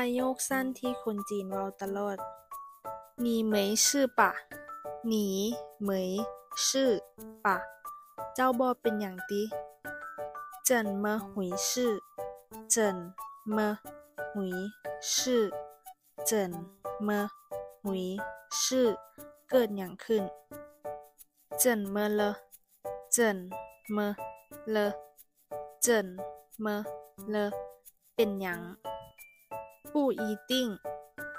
ປະໂຫຍກສັ້ນທີ່ຄົນຈີນເວົ້າຕະຫຼອດ. 你没事吧? 你没事吧? ເຈົ້າບໍ່ເປັນຫຍັງຕິ? 怎么回事? 怎么回事? 怎么回事? ເກີດຫຍັງຂຶ້ນ? 怎么了? 怎么了? 怎么了? ເປັນຫຍັງ? 不一定,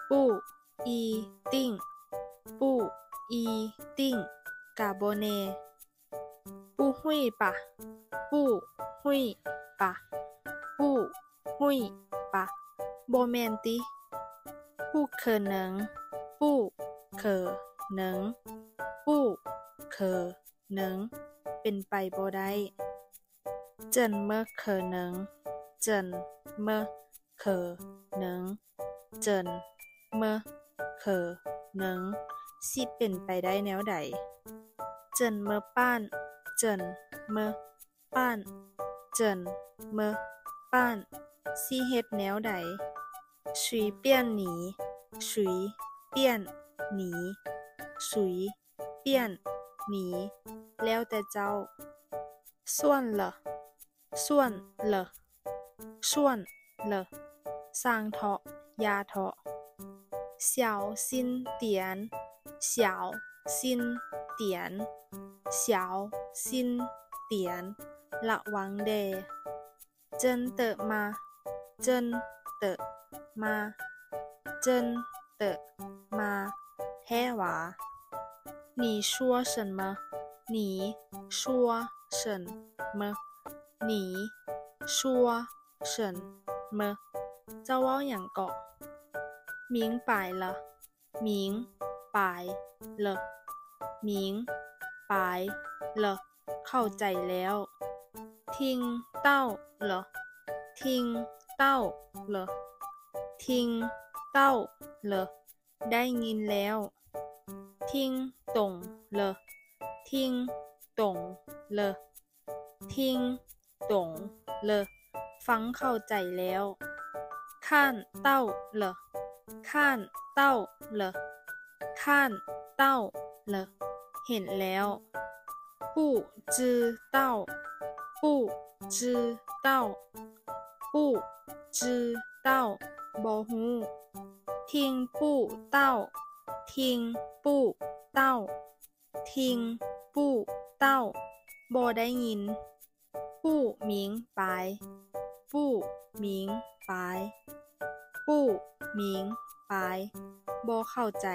不一定, 不一定, ກະບໍ່ແນ່. 不会吧, 不会吧, 不会吧, ບໍ່ແມ່ນຕິ? 不可能, 不可能, 不可能, ເປັນໄປບໍ່ໄດ້. 怎么可能? 怎么可能? 怎么可能? ຊິເປັນໄປໄດ້ແນວໃດ? 怎么办? 怎么办? 怎么办? ຊິເຮັດແນວໃດ? 随便你, 随便你, 随便你, ແລ້ວແຕ່ເຈົ້າ. 算了, 算了, 算了, ຊ່າງເຖາະ, ຢ່າເຖາະ. 小心点, 小心点, 小心点, ລະວັງແດ່. 真的吗? 真的吗? 真的吗? ແທ້ຫວາ? 你说什么? 你说什么? 你说什么? ເຈົ້າເວົ້າຫຍັງເກາະ? 明白了, 明白了, 明白了, ເຂົ້າໃຈແລ້ວ. 听到了, 听到了, 听到了, ໄດ້ຍິນແລ້ວ. 听懂了, 听懂了, 听懂了, ຟັງເຂົ້າໃຈແລ້ວ. 看到了, 看到了, 看到了, ເຫັນແລ້ວ. 不知道, 不知道, 不知道, ບໍ່ຮູ້. 听不到, 听不到, 听不到, ບໍ່ໄດ້ຍິນ. 不明白, 不明白, 不明白, ບໍ່ເຂົ້າໃຈ.